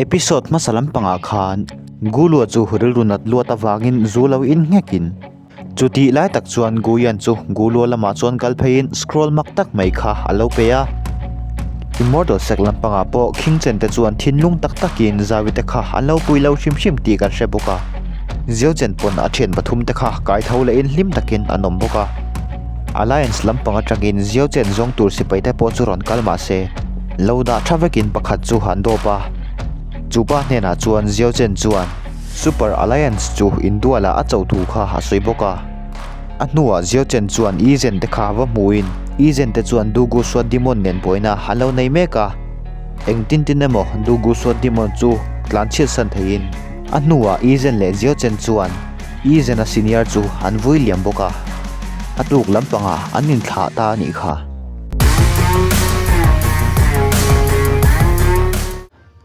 Episode hmasa lampangah khan Gulua chu rilru nat luat avangin zu lo in nghekin Chutih lai tak chuan Guyan chu Gulua lamah chuan kal pheiin scroll mak tak mai kha a lo pe a. Immortal Sect lampangah pawh Khingchen te chuan thinlung tak takin Zawi te kha an lo pui lo hrim hrim tih kan hre bawk a. Ziochen pawn a thian pathum te kha kai tho lehin hlim takin an awm bawk a. Alliance lampang atangin Ziochen zawng tur sipai te pawh chu rawn kal mah se, lo dah tha vekin pakhat chu han dawp a. Chupa hnenah chuan Ziochen chuan. Super Alliance chu indualah a cho thu kha a sawi bawk a. A hnuah Xiao Chen chuan Yi Zhen te kha va hmuhin Yi Zhen te chuan Du Gu Sua Demon nen buaina an lo nei mek a. Engtin tin emaw Du Gu Sua Demon chu tlan chhiatsan theiin a hnuah Yi Zhen leh Xiao Chen chuan Yi Zhen-a senior chu an vui liam bawk a. A tuk lampangah an inthlah ta a nih kha.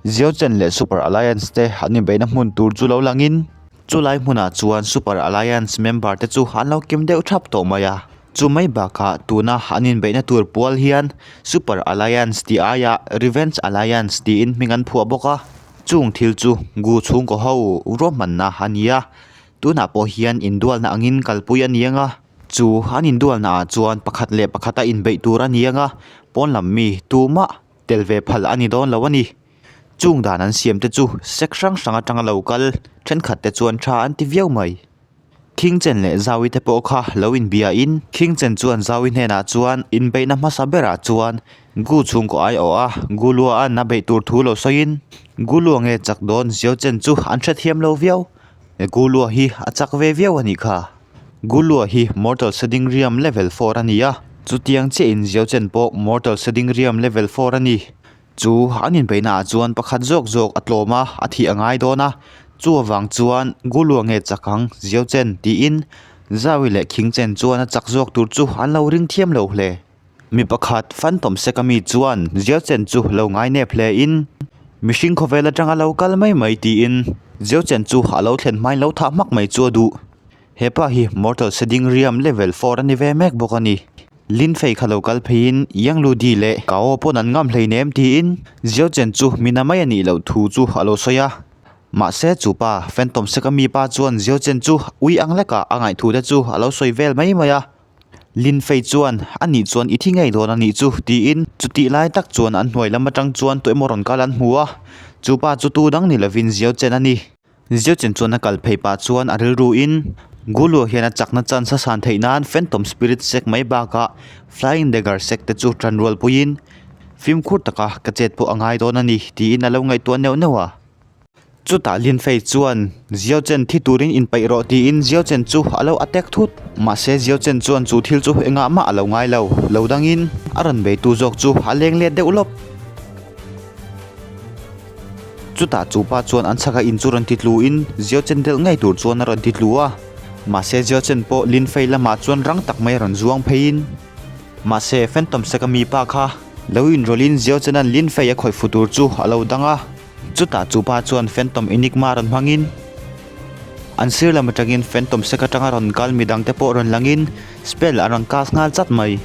Ziochen leh Super Alliance te an inbeihna hmun tur chu lo langin chulai hmunah chuan Super Alliance member te chu an lo kim deuh thap tawh mai a. Chu mai bakah tuna an inbeihna tur pual hian Super Alliance tih aiah Revenge Alliance tiin hming an phuah bawk a. Chung thil chu Gu chhungkaw ho ruahmanna a ni a, tunah pawh hian indualna angin kalpui a ni ang a. Chu an indualnaah chuan pakhat leh pakhata inbeih tur a ni ang a, pawn lam mi tumah Tel ve phal a ni dawn lo a ni. Chung dan an siam te chu sek hrang hrang atanga lo kal thenkhat te chuan tha an ti viau mai. Khingchen leh Zaui te pawh kha lo inbia in Khingchen chuan Zaui hnenah chuan inbeihna hmasa berah chuan Gu chhungkaw ai awh a, Gu lua an a beih tur thu lo sawiin Gu lua nge chak dawn Ziochen chu an hrethiam lo viau. Gu lua hi a chak ve viau a nih kha. Gulua hi Mortal Setting Realm Level 4 a ni a, chutiang chiahin Ziochen pawh Mortal Setting Realm Level 4 a ni. Chu an inbeihnaah chuan pakhat zawk zawk a tlawm a, a thih a ngai dawn a, chu avang chuan Gulua nge chak ang Ziochen tiin Zaui leh Khingchen chuan a chak zawk tur chu an lo ring thiam lo hle. Mi pakhat Phantom Sek ami chuan Ziochen chu lo ngai nep hle in mihring khawvel atanga lo kal mai mai tiin Ziochen chu a lo thlen hmain lo thah hmak mai chu a duh. Hepa hi Mortal Setting Realm Level 4 a ni ve mek bawk a ni. Lin Fei kha lo kal pheiin Yang Lu Di leh Kao pawn an ngam hleinem tiin Ziochen chu mina mai a nih loh thu chu a lo sawi a. Mahse chu pa Phantom Sek ami pa chuan Ziochen chu ui ang lekah a ngaih thu te chu a lo sawi vel mai mai a. Lin Fei chuan, A nih chuan i thi ngei dawn a nih chu, tiin chutih lai tak chuan an hnuai lam atang chuan tuemaw rawn kal an hmu a. Chu pa chu tu dang ni lovin Ziau Chen a ni. Ziau Chen chuan a kal phei pah chuan a rilruin Gulu hian a chakna chance a san theih nan Phantom Spirit Sect mai bakah Flying Dagger Sect te chu tan rualpuiin fimkhur taka ka chet pawh a ngai dawn a ni, tiin a lo ngaihtuah neuh neuh a. Chutah Lin Fei chuan Xiao Chen thi turin inpeih rawh tiin Xiao Chen chu a lo attack thut. Mahse Xiao Chen chuan chu thil chu engah mah a lo ngai lo. Lo dangin a rawn beitu zawk chu a leng let deuh lawp. Chutah chu pa chuan an chhaka in chu rawn ti tlu in Xiao Chen delh ngei tur chuan a rawn ti tlu a. Mahse Xiao Chen pawh Lin Fei lamah chuan rang tak mai a rawn zuang pheiin. Mahse Phantom Sek-a mi pa kha lo inrawlhin Xiao Chen-a'n Lin Fei a khawih fu tur chu a lo dang a. Chutah chu pa chuan Phantom Enigma rawn hmangin an sir lam atangin Phantom Sek atanga rawn kal midang te pawh rawn langin spell an rawn cast nghal chat mai.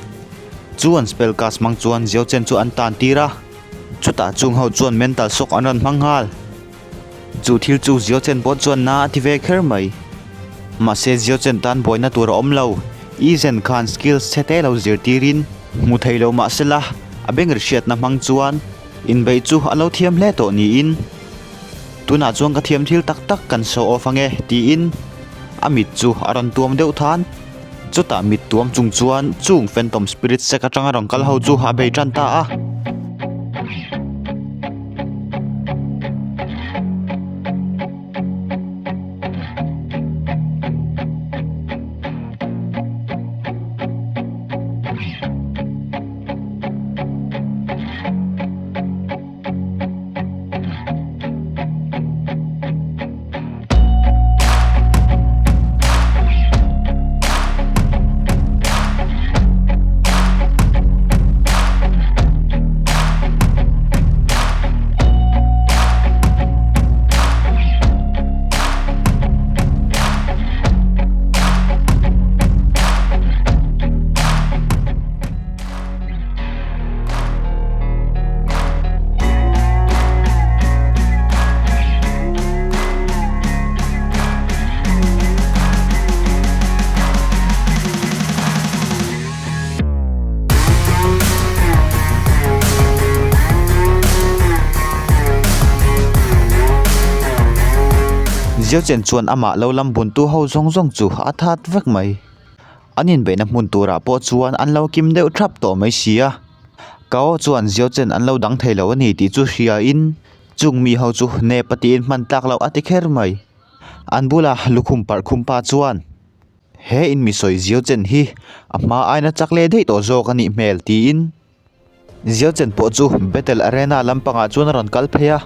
Chu an spell cast hmang chuan Xiao Chen chu an tan tir a, chutah chung ho chuan mental shock an rawn hmang nghal. Chu thil chu Xiao Chen pawh chuan na a ti ve kher mai. Mahse Xiao Chen tan buaina tur a awm lo, Yi Zhen khan skills chhe te lo zirtirin hmu thei lo mahsela a beng ri hriatna hmang chuan Inbeih chu a lo thiam hle tawh niin, Tunah chuan ka thiam thil tak tak kan show off ange tiin a mit chu a rawn tuam deuh than. Chutah mit tuam chung chuan chung Phantom Spirit Sect atanga rawn kal ho chu a bei tan ta a. Xiao Chen chuan amah lo lam buntu ho zawng zawng chu a that vek mai. An inbeihna hmun turah pawh chuan an lo kim deuh thap tawh mai si a. Kao chuan Xiao Chen an lo dang thei lo a ni tih chu hriain chung mi ho chu nep a tiin hman tlak loh a ti kher mai. An bula lukhum parh khum pa chuan he in mi sawi Xiao Chen hi a hma aina chak leh daih tawh zawk a nih hmel tiin Xiao Chen pawh chu Battle Arena lampangah chuan a rawn kal phei a,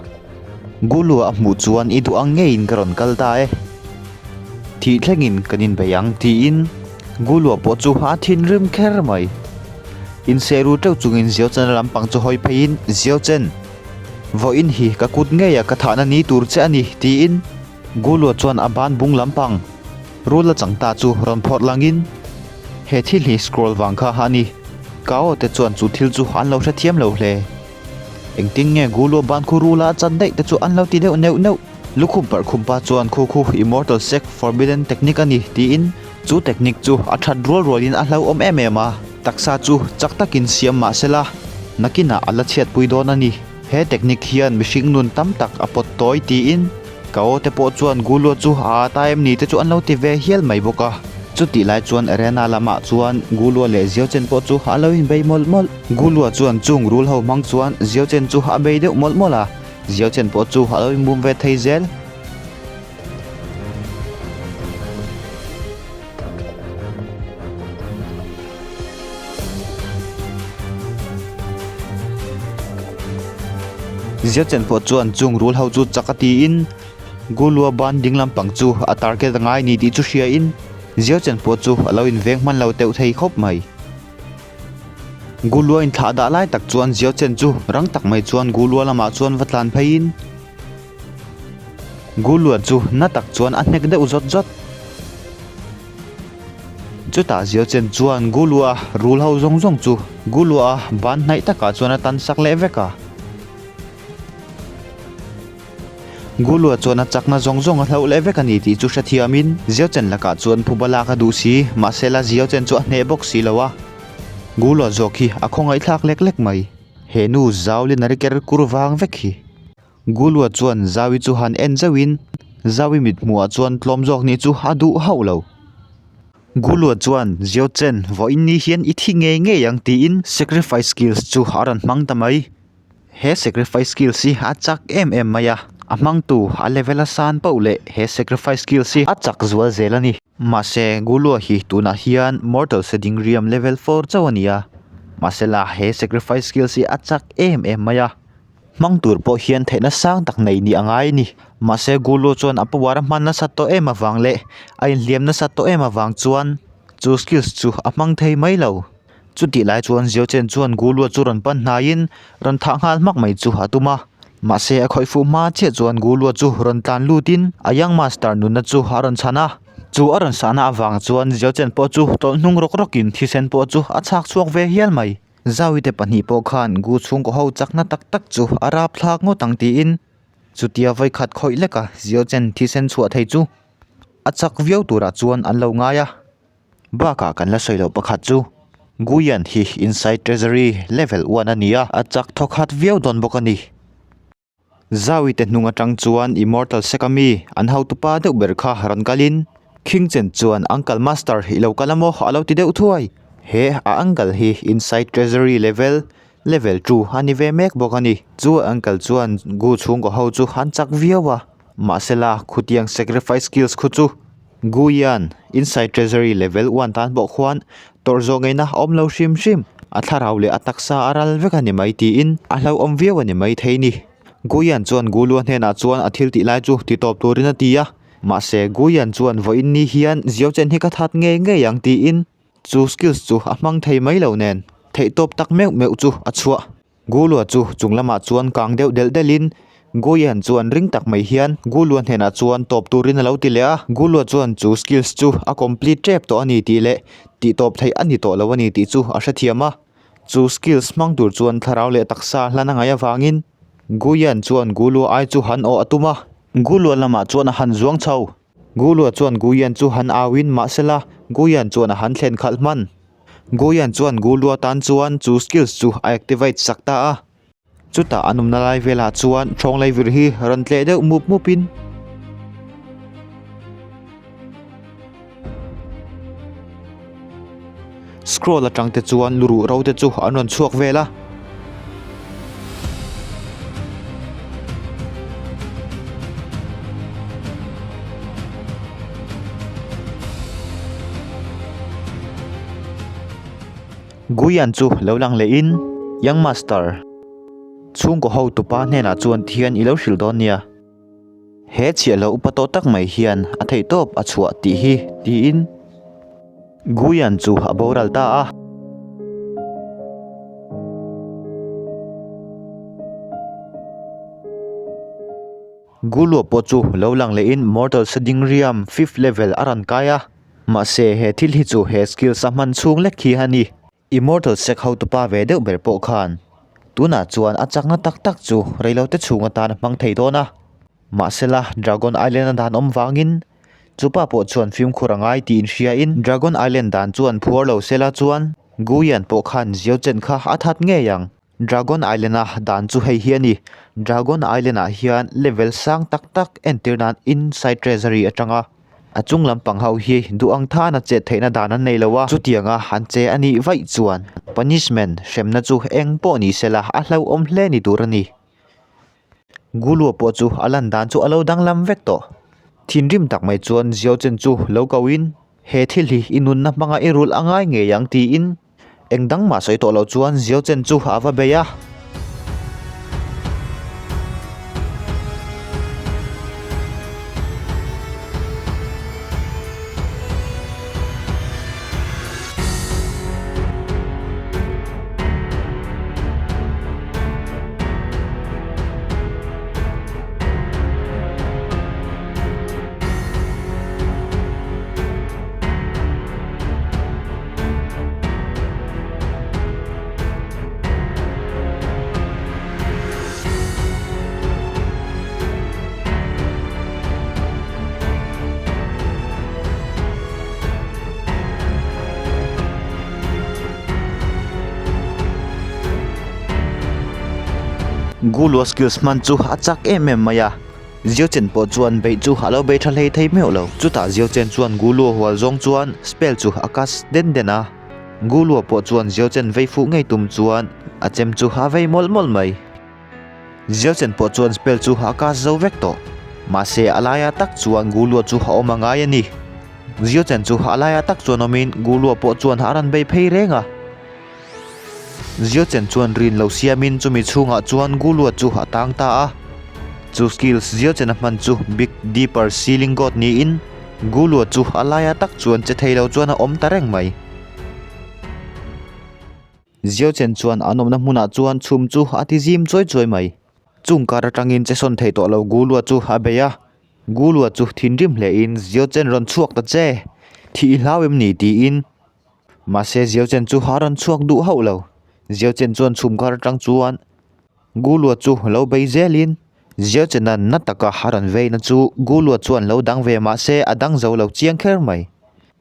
Gulua a hmuh chuan i duh ang ngeiin ka rawn kal ta e. Thih thlengin kan inbei ang tiin Gulua pawh chu a thinrim kher mai. Insehru teuh chungin Xiao Chen-a lampang chu hawi pheiin Xiao Chen, vawiin hi ka kut ngeia ka thahna ni tur che a ni tiin Gulua chuan a ban bung lampang rul a chang ta chu rawn phawrh langin he thil hi scroll vang kha a ni. Kao te chuan chu thil chu an lo hrethiam lo hle. Engtin nge Gulua ban khu rula a chan daih te chu an lo ti deuh neuh neuh. Lukhum parh khum pa chuan khu khu Immortal Sect Forbidden Technique a ni tiin chu technique chu a that rual rualin a hlauhawm em em a. Taksa chu chak takin siam mah sela nakinah a la chhiatpui dawn a ni. He technique hian mihring nun tam tak a pawt tawi tiin ka aw te pawh chuan Gulua chu a ata em ni te chu an lo ti ve hial mai bawk a. Chutih lai chuan arena lamah chuan Gulua leh Ziaochen pawh chu a lo inbei mawlh mawlh. Gulua chuan chung rul ho hmang chuan Ziaochen chu a bei deuh mawlh mawlh a, Ziaochen pawh chu a lo inbum ve thei zel. Ziachen pawh chuan chung rul ho chu chak a tiin Gulua ban ding lampang chu a target a ngai ni tih chu hriain Ziachen pawh chu a lo inveng hman lo teuh thei khawp mai. Gulua inthlah dah lai tak chuan Ziachen chu rang tak mai chuan Gulua lamah chuan va tlan pheiin Gulua chu na tak chuan a hnek deuh zawt zawt. Chutah Ziachen chuan Gulua rul ho zawng zawng chu Gulua ban hnaih takah chuan a tan sak leh vek a. Gulua chuan a chakna zawng zawng a hloh leh vek a ni tih chu hrethiamin Ziachen lakah chuan phuba lak a duh si, mahse la Ziachen chu a hneh bawk si lo a. Gulua zawk hi a khawngaihthlak lek lek mai. He nu Zaulin a ri ker kur vang vek hi. Gulua chuan Zaui chu han en zauhin Zaui mit hmuhah chuan tlawm zawk nih chu a duh hauh lo. Gulua chuan Ziau Chen vawiin ni hian i thi ngei ngei ang tiin sacrifice skills chu a rawn hmang ta mai. He sacrifice skills hi a chak em em mai a, a hmangtu a level a san poh leh he sacrifice skills hi a chak zual zel a ni. Mahse Gulua hi tunah hian Mortal Setting Realm level four chauh a ni a, mahsela he sacrifice skills hi a chak em em mai a. Hmang tur pawh hian theihna sang tak nei nih a ngai a ni. Mahse Gulu chuan a power a hman nasat tawh em avang leh a inhliam nasat tawh em avang chuan chu skills chu a hmang thei mai lo. Chutih lai chuan Xiao Chen chuan Gulu chu rawn pan hnaiin rawn thah nghal hmak mai chu a tum a. Mahse a khawih fuh hma chiah chuan Gulu chu rawn tlan lutin a young master nunna chu a rawn chhan a. Chu a rawn sahna avang chuan Xiao Chen pawh chu tawlh hnung rawk rawkin thisen pawh chu a chhak chhuak ve hial mai. Zawite pahnih pawh khan Gu chhungkaw ho chakna tak tak chu a rap thlak ngawt ang tiin chutia vawikhat khawih leka Xiao Chen thisen chhuah thei chu a chak viau turah chuan an lo ngai a. Bakah kan la sawi loh pakhat chu Gu Yan hi Inside Treasury level one a ni a, a chak thawkhat viau dawn bawk a ni. Zawite hnung atang chuan Immortal Sect a mi an hotupa deuh ber kha rawn kalin King Chen chuan Uncle Master i lo kal a maw a lo ti deuh thuai. He a uncle hi Inside Treasury level, level two a ni ve mek bawk a ni. Chu a uncle chuan Gu chhungkaw ho chu an chak viau a, mahsela khutiang sacrifice skills khu chu Gu Yan, Inside Treasury level one tan pawh khuan tawrh zawh ngeina a awm lo hrim hrim. A thlarau leh a taksa a ral vek a ni mai tiin a hlauhawm viau a ni mai thei ni. Gu Yan chuan Gu Lua hnenah chuan a thil tih lai chu ti tawp turin a ti a, mahse Gu Yan chuan vawiin ni hian Xiao Chen hi ka that ngei ngei ang tiin chu skills chu a hmang thei mai lo nen theihtawp tak meuh meuh chu a chhuah. Gulua chu chung lamah chuan kang deuh delh delhin Guian chuan ring tak mai hian Gulua hnenah chuan tawp turin a lo ti leh a. Gulua chuan chu skills chu a complete tep tawh a ni tih leh tih tawp theih a ni tawh lo a ni tih chu a hrethiam a. Chu skills hmang tur chuan thlarau leh taksa hlan a ngaih avangin Guian chuan Gulua ai chu han awh a tum a. Gulua lamah chuan a han zuang chho. Gulua chuan Guian chu han auin mahsela Guian chuan a han thlen khalh hman. Guian chuan Gulua tan chuan chu skills chu a activate sak ta a. Chutah an awmna lai velah chuan Ṭhawnglei vir hi rawn tleh deuh mup mupin. Scroll atang te chuan luruh ro te chu an rawn chhuak vel a. Guian chu lo lang leh in, Young Master, chhungkaw hotupa hnenah chuan thian i lo hrilh dawn nia. He chhiahlo upa tawh tak mai hian a theihtawp a chhuah tih hi tiin Guian chu a boral ta a. Gulua pawh chu lo lang lehin Mortal Sading Riam fifth level a rawn kai a, mahse he thil hi chu he skills a hman chhung lek hi a ni. Immortal Sect hotupa ve deuh ber pawh khan tunah chuan a chakna tak tak chu reilote chhung atan a hmang thei dawn a. Mahsela Dragon Island a dan awm vangin chupa pawh chuan fimkhur a ngai tih inhriain Dragon Island dan chuan phuar lo sela chuan Guyan pawh khan Xiao Chen kha a that ngei ang. Dragon Island a dan chu hei hi a ni. Dragon Island ah hian level sang tak tak entir nan Inside Treasury atanga a chung lampang ho hi duh ang thana chet theihna dan an nei lo a, chutianga an che a nih vaih chuan punishment hremna chu eng pawh ni sela a hlauhawm hle ni tur a ni. Gulua pawh chu a lan dan chu a lo danglam vek tawh. Thinrim tak mai chuan Xiao Chen chu lo ko in, He thil hi i nunna hmanga i rulh a ngai ngei ang tiin Eng dang mah sawi tawh lo chuan Xiao Chen chu a va bei a. Gulua skills hman chu a chak em em mai a. Zio Chen pawh chuan beih chu a lo bei tha hlei thei meuh lo. Chutah Zio Chen chuan Gu Luo hual zawng chuan spell chu a cast den den a. Gu Luo pawh chuan Zio Chen vei fuh ngei tum chuan a chem chu a vei mawlh mawlh mai. Zio Chen pawh chuan spell chu a cast zo vek tawh. Mahse a laia tak chuan Gu Luo chu a awm a ngai a ni. Zio Chen chu a laia tak chuan awmin Gu Luo pawh chuan a rawn bei phei reng a. Zio Chen chuan rin lo siamin chumi chhungah chuan Gulua chu a tang ta a. Chu skills Zio Chen a hman chu Big Dipper Ceiling God niin Gulua chu a laia tak chuan che thei lo chuan a awm ta reng mai. Zio Chen chuan an awmna hmunah chuan chhum chu a ti zim chuai chuai mai. Chung kar atangin che sawn thei tawh lo Gulua chu a bei a. Gulua chu thinrim hlein Zio Chen rawn chhuak ta che, thih i hlau em ni tiin Mahse Ziau Chen chu a rawn chhuak duh hauh lo. Ziau Chen chuan chhum kar atang chuan Gulua chu lo bei zelin Ziau Chenan na taka a rawn veina chu Gulua chuan lo dang ve mahse a dang zo lo chiang kher mai.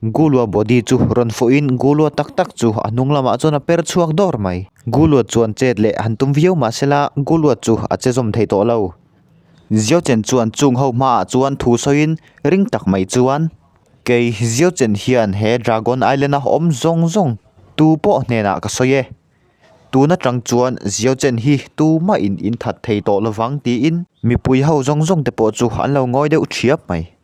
Gulua body chu rawn fuhin Gulua tak tak chu a hnung lamah chuan a per chhuak dawr mai. Gulua chuan chet leh han tum viau mahsela Gulua chu a che zawm thei tawh lo. Ziau Chen chuan chung ho hmaah chuan thu sawiin ring tak mai chuan. Kei Zio Chen hian he Dragon Island a awm zawng zawng tu pawh hnenah ka sawi e. Tun atang chuan Zio Chen hi tumah in in that thei tawh lovang tiin mipui ho zawng zawng te pawh chu an lo ngawi deuh thiap mai.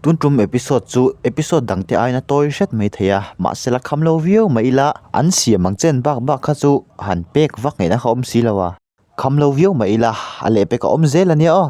Tun tum episode chu episode dang te aiin a tawi hret mai thei a, mahse la kham lo viau mai ila an siam ang chen bak bak kha chu han pek vak ngaihna kha awm si lo a. Kham lo viau mai ila a lehpek a awm zel a nia aw.